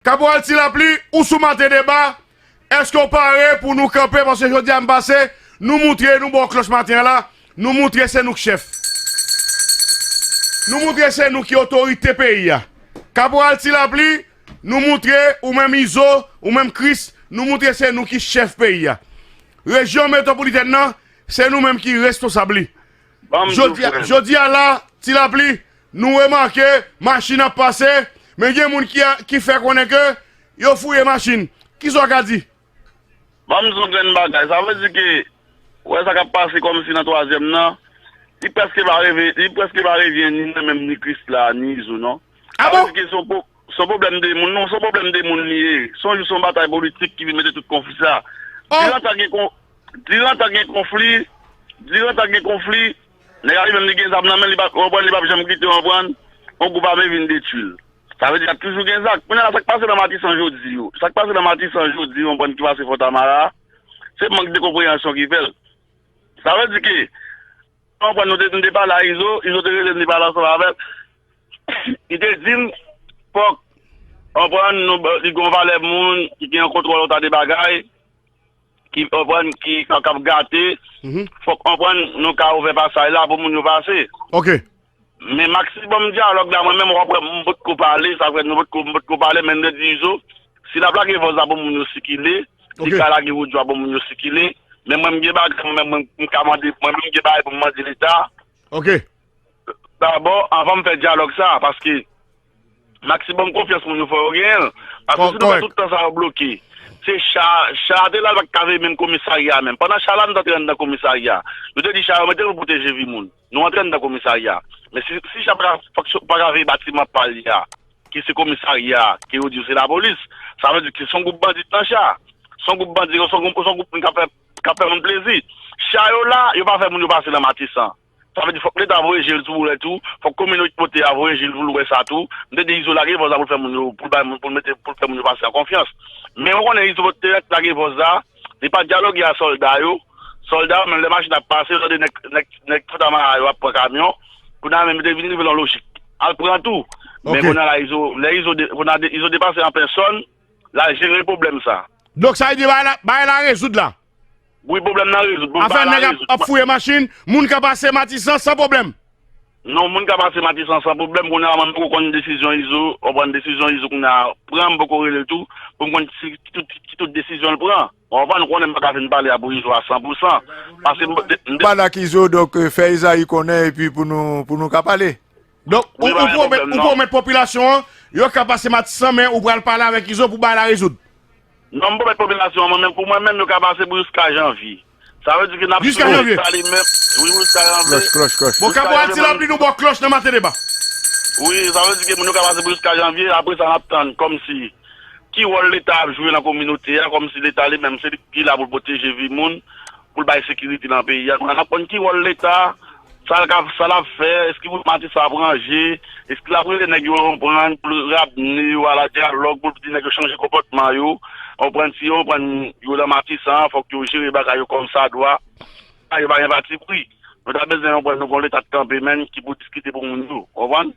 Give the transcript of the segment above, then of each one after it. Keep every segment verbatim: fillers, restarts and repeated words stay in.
Kaporal Ti Lapli, ou sou Maten Deba, èske w pare pou nou kanpe? Paske jodi a m pase, nou moutre, nou ba w klòch maten an la, nou moutre se nou k chèf. Nou moutre se nou ki otorite peyi a. Kaporal Ti Lapli, nou moutre, ou menm Izo, ou menm Kris, nou moutre se nou ki chèf peyi a. Rejyon metwopolitèn nan, se nou menm ki responsab li. Jodi a, jodi a la, Ti Lapli, nou remake, machin ap pase, men gen moun ki, ki fè konnen ke yo fouye machin. Kisa w ka di? Ban m di yon grenn bagay. Sa vle di ke, ou wè sa k ap pase kòmsi nan twazyèm nan, li prèske pa reve-, li prèske pa revyen ni mwen menm, ni Krisla, ni Izo, non. Sa vle di ke se yon pwo-, se yon pwoblèm de moun, non, se yon pwoblèm de moun li ye. Se yon, se yon batay politik ki vin mete tout konfli sa. Diran tan gen kon-, diran tan gen konfli, diran tan gen konfli, nèg la li menm li gen zam nan men, li p ap, konprann, li p ap janm kite, konprann, yon gwoup ame vin detwi l. Sa vle di y ap toujou gen zak. Kounye a la, sa k pase nan Matisan jodi yo, sa k pase nan Matisan jodi, konprann, ki pase Fòtamara, se mank de konpreyansyon ki fè l. Sa vle di ke, konprann, nou te, nou te pale a Izo, Izo te rele m, li pale ansanm avè m. Li te di m, fòk, konprann, nou, li gen yon valè moun, li gen yon kontwòl yon ta de bagay, ki, konprann, ki, k ap gate, fòk, konprann, nou ka ouvè pasaj la pou moun yo pase. Ok. Men maksimòm dyalòg la, mwen menm, w ap wè m potko pale, sa fè nou potko, m potko pale, men m te di Izo, si l ap lage vòz la pou moun yo sikile, li ka lage wodyo a pou moun yo sikile, men mwen m gen bagay, mwen menm, mwen, m ka mande, mwen menm m gen bagay pou m mande Leta. Ok. Dabò, anvan m fè dyalòg sa, paske maksimòm konfyans moun yo fò yo genyen l. Paske si nou fè tout tan sa yo bloke, se cha, cha a te la, l pa t ka veye menm komisarya a menm. Pandan cha la, nou t antre anndan komisarya a. Yo te di cha yo mete l pou pwoteje vi moun. Nou antre anndan komisarya a. Men si, si cha pa ka, pa ka veye batiman pa l ya, ki se komisarya a, ke yo di se lapolis, sa vle di ke se yon gwoup bandi nan cha. Se yon gwoup bandi, se yon gwoup, se yon gwoup moun k ap fè, k ap fè moun plezi. Cha yo la, yo pa fè moun yo pase nan Matisan. Sa vle di fòk Leta voye je l sou boulèt tou, fòk kominote a voye je l pou l wè sa tou. M te di Izo lage vòz la pou l fè moun yo, pou l bay moun, pou l mete, pou l fè moun yo pase an konfyans. Men ou konnen Izo te lage vòz la, li pa dyaloge a sòlda yo. Sòlda yo, menm lè machin ap pase, yo tande nèg, nèg, nèg Fòtamara yo ap pran kamyon. Kounye a menm, li te vin rive nan lojik. Al pran tou. Men kounye a la, Izo, lè Izo de-, kounye a de-, Izo depase an pèsòn, l al jere pwoblèm sa. Donk, sa vle di bagay la, bagay la rezoud la? Wi, pwoblèm nan rezoud. Afè nèg ap, ap fouye machin, moun ka pase Matisan san pwoblèm. Non, moun ka pase Matisan san pwoblèm. Kounye a, mwen, m poko konn desizyon Izo, w konprann, desizyon Izo kounye a pran, m poko rele l tou, pou m konn si, ki tout, ki tout desizyon l pran. Ou konprann, konnen m pa ka vin pale a pou Izo a san pou san. Paske m, m, m, Pale ak Izo, donk, euh, fè Ezayi konnen, epi pou nou, pou nou ka pale. Donk, ou, ou pwomèt, ou pwomèt popilasyon an, yo ka pase Matisan, men ou pral pale avèk Izo pou bagay la rezoud. Non, m pwomèt popilasyon an, mwen menm, pou mwen menm, yo ka pase pou jiska janvye. Sa vle di ke n ap swiv Leta li menm. Wi, jiska janvye. Klòch, klòch, klòch. Bon, Kaporal Ti Lapli, nou ba w klòch nan Maten Deba. Wi, sa vle di ke moun yo ka pase pou jiska janvye, apre sa, n ap tann kòmsi ki wòl Leta ap jwe nan kominote a, kòmsi Leta li menm, se li ki la pou l pwoteje vi moun, pou l bay sekirite nan peyi a. Kounye a n ap konn ki wòl Leta, sa l ka, sa l ap fè, èske pou Matisan ap ranje, èske l ap rele nèg yo konprann, pou l ramne yo a la dyalòg, pou l di nèg yo chanje konpòtman yo, konprann si yo konprann yo nan Matisan, fòk yo jere bagay yo kòmsadwa. Sa yo pa gen patipri. Nou ta bezwen konprann nou gon Leta k kanpe menm ki pou diskite pou moun yo, konprann?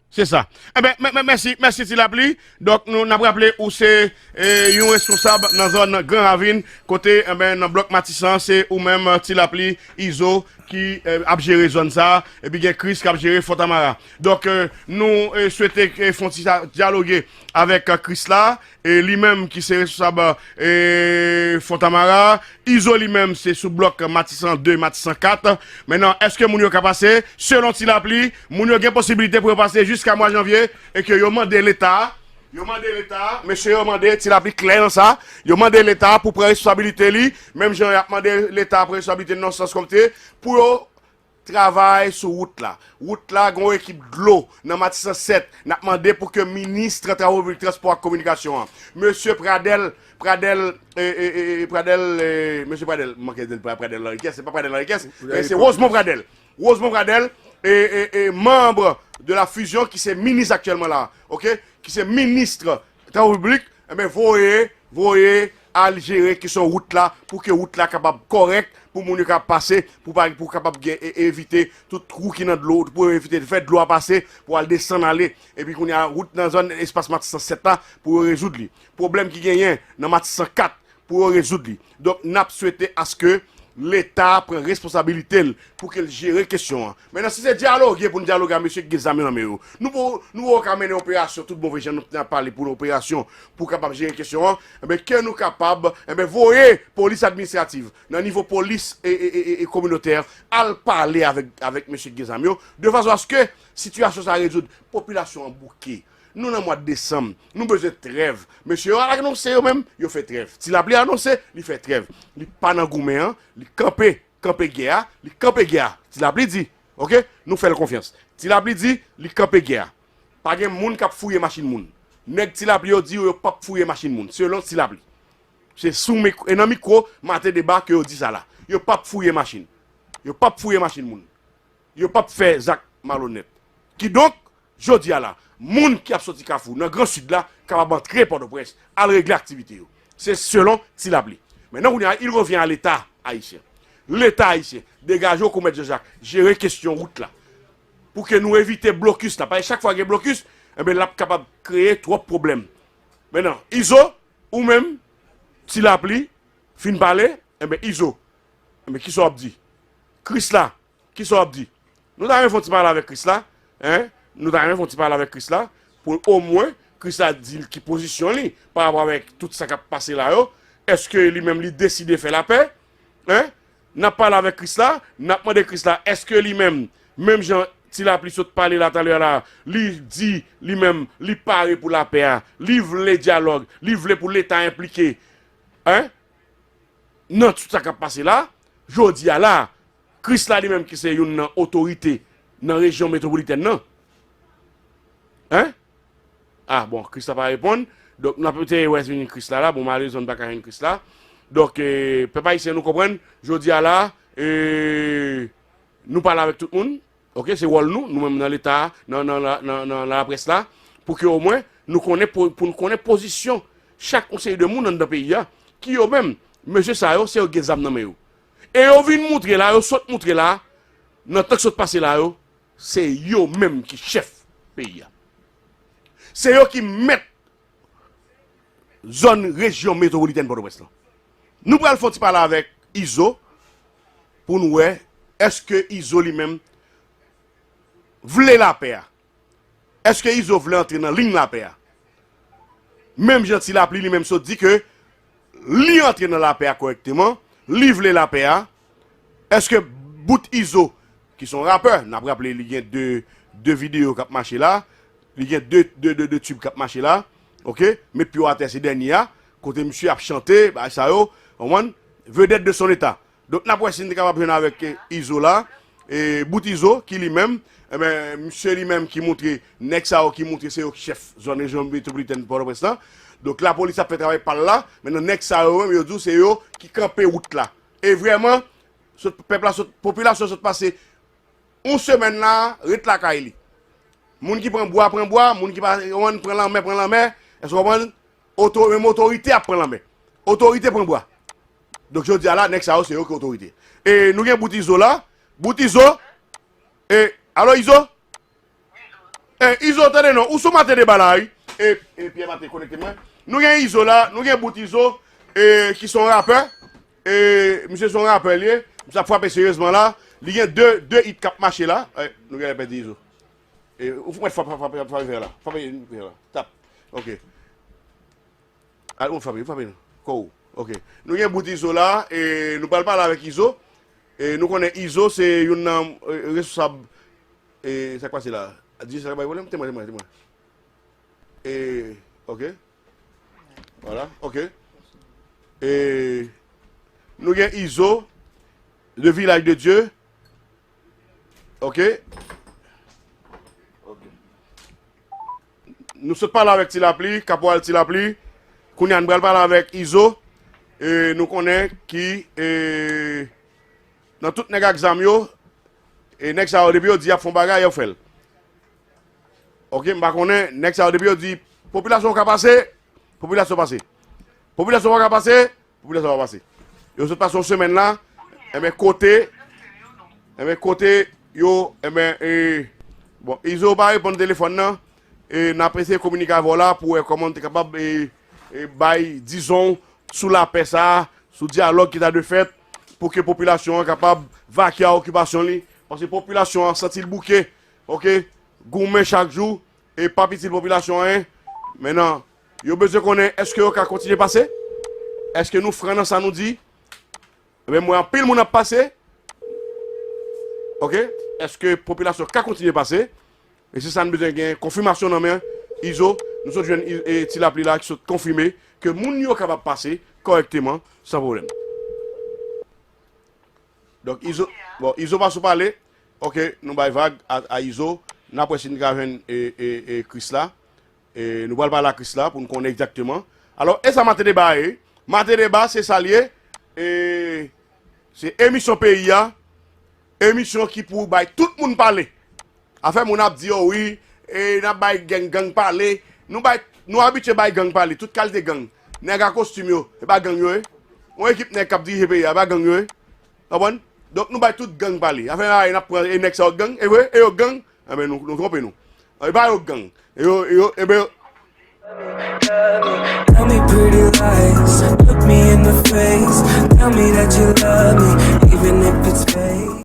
Se sa. Enben, mè-, mè-, mèsi, mèsi Ti Lapli. Donk, nou, n ap raple ou se, e, yon responsab nan zòn Gran Ravin, kote, enben, nan blòk Matisan, se ou menm, Ti Lapli, Izo, ki, e, ap jere zòn sa a, epi gen Kris k ap jere Fòtamara. Donk, e, nou, e, swete ke fon ti sa dyaloge avèk, e, Kris la, e li menm ki se responsab, e, Fòtamara, Izo li menm se sou blòk Matisan de, Matisan kat. Mentnan, èske moun yo ka pase? Selon Ti Lapli, moun yo gen posibilite pou yo pase jiska mwa janvye e ke yo mande Leta, yo mande Leta, mesye yo mande, Ti Lapli klè nan sa, yo mande Leta pou pran responsabilite li, menm jan y ap mande Leta pran responsabilite nan sans kòmte, pou yo travay sou wout la. Wout la, gen yon ekip dlo nan Matisan sèt. N ap mande pou ke minis travo piblik, transpò ak kominikasyon an, mesye Pradel, Pradel, e, e, e, e, Pradel, e, mesye Pradel, m manke di l, Pra-, Pradel Henriquez, se pa Pradel Henriquez, men se Rosemond Pradel. Rosemond Pradel, e, e, e, manm de la fusion, ki se minis aktyèlman la, oke? Ki se minis travo piblik, enben, voye, voye, al jere kesyon wout la, pou ke wout la kapab kòrèk, pou moun yo kapab pase, pou pa, pou kapab gen, e, evite tout twou ki nan dlo, pou evite fè dlo a pase, pou al desann ale. Epi kounye a, wout nan zòn espas Matisan sèt la, pou yo rezoud li. Pwoblèm ki genyen nan Matisan kat, pou yo rezoud li. Donk, n ap swete aske Leta pran responsabilite l pou ke l jere kesyon an. Mentnan, si se dyaloge pou n dyaloge a mesye ki gen zam yo nan men yo, nou pou, nou pou ka mennen operasyon, tout bon vre jan nou te ap pale pou operasyon, pou kapab jere kesyon an, enben, ke nou kapab, enben, voye polis administrativ, nan nivo polis e, e, e, e, e kominotè, al pale avèk, avèk mesye ki gen zam yo, de fason aske sitiyasyon sa a rezoud, popilasyon an bouke. Nou nan mwa desanm, nou bezwen trèv. Mesye yo anonse yo menm, yo fè trèv. Ti Lapli anonse, li fè trèv. Li pa nan goumen an, li kanpe, kanpe gè a, li kanpe gè a. Ti Lapli di, oke, nou fè l konfyans. Ti Lapli di, li kanpe gè a. Pa gen moun k ap fouye machin moun. Nèg Ti Lapli yo di yo p ap fouye machin moun, selon Ti Lapli. Se sou mikwo, e nan mikwo Maten Deba ke yo di sa la. Yo p ap fouye machin. Yo p ap fouye machin moun. Yo p ap fè zak malonèt. Kidonk, jodi a la, moun ki ap soti Kafou nan Gran Sid la kapab antre Pòtoprens, al regle aktivite yo. Se selon Ti Lapli. Mentnan, kounye a, il revient à Leta ayisyen. Leta ayisyen, degaje w kou Mèt Jan Jak, jere kesyon wout la. Pou ke nou evite blokis la. Paske chak fwa gen blokis, enben, l ap kapab kreye twòp pwoblèm. Mentnan, Izo, ou menm, Ti Lapli, fin pale, enben, Izo, enben, kisa w ap di? Krisla, kisa w ap di? Nou ta renmen fè yon ti pale avèk Krisla, en? Nou ta renmen fè yon ti pale avèk Krisla, pou omwen Krisla di l ki pozisyon li pa rapò avèk tout sa k ap pase la yo. Èske li menm li deside fè lapè? En? N ap pale avèk Krisla, n ap mande Krisla, èske li menm, menm jan Ti Lapli sot pale la talè la, li di li menm, li pare pou lapè a, li vle dyalòg, li vle pou Leta enplike, en? Nan tout sa k ap pase la, jodi a la, Krisla li menm ki se youn nan otorite nan rejyon metwopolitèn nan. En? Ah, bon, Krisla pa reponn. Donk, n ap eseye wè si vini Krisla la. Bon, malerezman, n pa ka jwenn Krisla. Donk, eh, pèp ayisyen, nou konprann, jodi a la, eh, nou pale avèk tout moun. Oke, se wòl nou, nou menm nan Leta, nan, nan, nan, nan, nan laprès la, pou ke omwen nou konnen, pou, pou n konnen pozisyon chak yon seri de moun anndan peyi a, ki yo menm, mesye sa yo, se yo ki gen zam nan men yo. E yo vin moutre la, yo sot moutre la, nan tan k sot pase la yo, se yo menm ki chèf peyi a. Se yo ki mèt zòn rejyon metwopolitèn Pòtoprens lan. Nou pral fè yon ti pale avèk Izo pou n wè èske Izo li menm vle lapè a. Èske Izo vle antre nan liy lapè a? Menm jan Ti Lapli li menm sot di ke li antre nan lapè a kòrèkteman, li vle lapè a. Èske Bout Izo, ki se yon rapè, n ap raple li gen de, de videyo k ap mache la, li gen de, de, de, de tube k ap mache la, oke, met pye w atè se dènye a, kote misye ap chante, bagay sa yo, konprann, vedette de son état. Donk, n ap wè si n te kapab jwenn avèk, eh, Izo la, eh, Bout Izo, ki li menm, enben, misye li menm ki moutre, nèg sa yo ki moutre se yo ki chèf zòn rejyon metwopolitèn Pòtoprens lan. Donk, lapolis ap fè travay pa l la, mentnan nèg sa yo menm, yo di w se yo ki kanpe wout la. E vrèman, sot, pèp la sot, popilasyon sot pase yon semèn la, ret lakay li. Moun ki pran bwa, pran bwa, moun ki pa, pran lanmè, pran lanmè. Èske w konprann? Oto-, menm otorite ap pran lanmè. Otorite pran bwa. Donk, jodi a la, nèg sa yo, se yo ki otorite. E nou gen Bout Izo la. Bout Izo. E, alo, Izo? E, Izo, tande non. Ou sou Maten Deba la, wi. E, e, Pyè Maten konekte mwen. Nou gen Izo la, nou gen Bout Izo, e, ki se yon rapè. E, misye se yon rapè, li ye. Misye ap frape seryezman la. Li gen de, de hit k ap mache la. E, nou genlè pèdi Izo. E, ou mèt frape, frape, frape, frape vè la. Frape vè la. Tap. Oke. Al, ou frape, ou frape. Kò w. Oke. Nou gen Bout Izo la, e nou pral pale avèk Izo. E nou konnen Izo se youn nan, e, responsab, e, sa k pase la? Di sa k bay pwoblèm? Temwen, temwen, temwen. E, oke. Vwala, oke. E nou gen Izo, de Vilaj de Dye. Oke. Nou sot pale avèk Ti Lapli, Kaporal Ti Lapli. Kounye a, n pral pale avèk Izo. E nou konnen ki, e, nan tout nèg ak zam yo, e nèg sa yo, depi yo di y ap fè yon bagay, yo fè l. Oke, m pa konnen, nèg sa yo, depi yo di, popilasyon ka pase, popilasyon pase. Popilasyon pa ka pase, popilasyon pa pase. Yo sot pase yon semèn la, enben kote, enben kote yo, enben, e, bon, Izo pa reponn telefòn nan, e n ap eseye kominike avè w la pou wè kòman n te kapab, e, e, bay dizon sou lapè sa a, sou dyalòg ki ta dwe fèt, pou ke popilasyon an kapab vake a okipasyon li, paske popilasyon an santi l bouke, oke, goumen chak jou, e p ap itil popilasyon anyen. Mentnan, yo bezwen konnen èske yo ka kontinye pase? Èske nou fran nan sa nou di? Ebyen, m wè anpil moun ap pase. Oke? Èske popilasyon ka kontinye pase? E se sa n bezwen gen konfimasyon nan men Izo. Nou sot jwenn I- e, Ti Lapli la ki sot konfime ke moun yo kapab pase kòrèkteman, san pwoblèm. Donk, Izo, bon, Izo pa sou pale. Oke, nou bay vag a, a Izo. N ap wè si n ka jwenn e, e, e, Krisla. E, nou pral pale a Krisla pou n konnen egzakteman. Alò, e sa Maten Deba ye? Maten Deba, se sa l ye. E, se emisyon peyi a. Emisyon ki pou bay tout moun pale. Afè moun ap di, o wi, e, n ap bay gang, gang pale. Nou bay, nou abitye bay gang pale, tout kalite gang. Nèg a kostim yo, e pa gang yo ye. Yon ekip nèg k ap dirije peyi a, e pa gang yo ye. Konprann? Donk nou bay tout gang pale. Afè a, n ap pran e nèg sa yo gang, e vre, e yo gang. Enben nou, nou twonpe nou. E pa yo gang. E yo, e yo, enben yo, Tell me pretty lies, look me in the face. Tell me that you love me, even if it's fake.